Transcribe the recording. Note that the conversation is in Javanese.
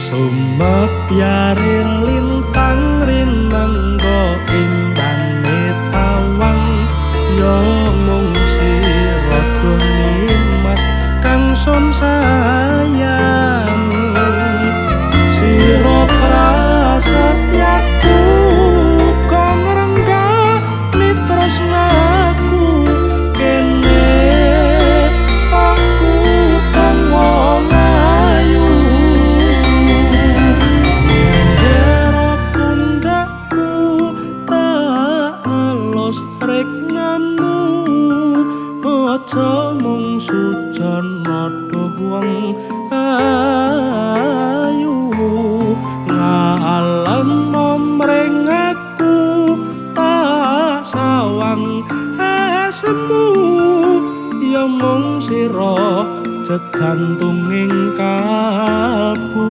Sumebyare lintang rinengga imbane tawang, ya mung sira Nimas kang sun sayang.